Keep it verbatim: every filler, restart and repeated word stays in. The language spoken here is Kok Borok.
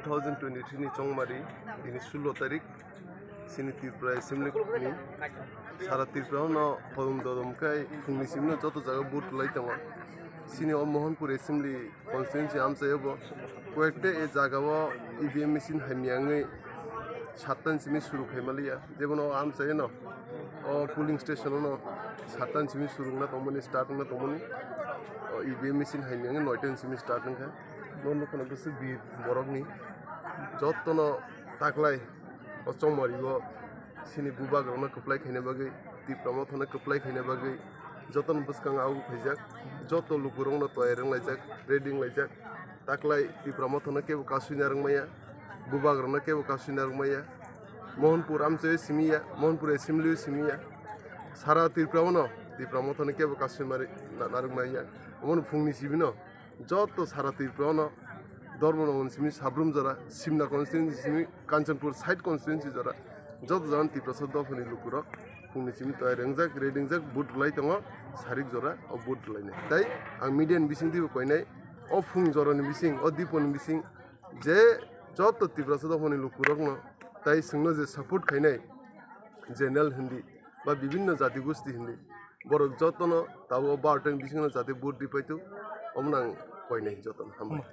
Two thousand twenty-three ni Chongmari, tini sullo tarik, chini Tripura Assembly ni sara Tripura no hodom dodom khai phungni simi no joto jaga vote lai tongo. Chini o Mohanpur Assembly constituency amchaio bo koyekta e jaga o E V M machine hamya wngwi satta ni simi suru khai maliya. Jebono o amchaio no o polling station o no satta ni simi suru wngna tongmani, start wngna tongmani. O E V M machine hamya wngwi noita ni simi start wngkha. Nono kheno bwswk bir borokni jotono taklai o Chongmari o chini bubagrokno kwplai khaina bagwi, Tipra Mothano kwplai khaina bagwi jotono bwskango au phaijak. Joto lukurokno toyar wnglaijak, ready wnglaijak. Taklai Tipra Mothano kebo kasui narwk maya, bubagrokno kebo kasui narwk maya. Mohanpur amchaio simi ya, Mohanpur Assembly o simi ya. Sara Tripura o no Tipra Mothano kebo kasui mari na-, narwk maya. Omono phungni simi no joto sara Tripura o no Dharmanagar ni simi Sabrum jora, Simna constituency simi Kanchanpur side constituency jora, joto jora Tiprasa dophani lukurok phungni simi toyar wngjak, ready wngjak, vote rwlai tongo, sarik jora o vote rwlainai. Tai ang media ni bising twibo koinai, o phung jorani bising, o diponi bising, je joto Tiprasa dophani lukurokno tai chwngno je support khainai, general hindi ba bibinno jati gosti hindi, borok jotono tabuk o barota ni bisingo jati vote rwphaitu, omono ang koinai jotono. Hambai.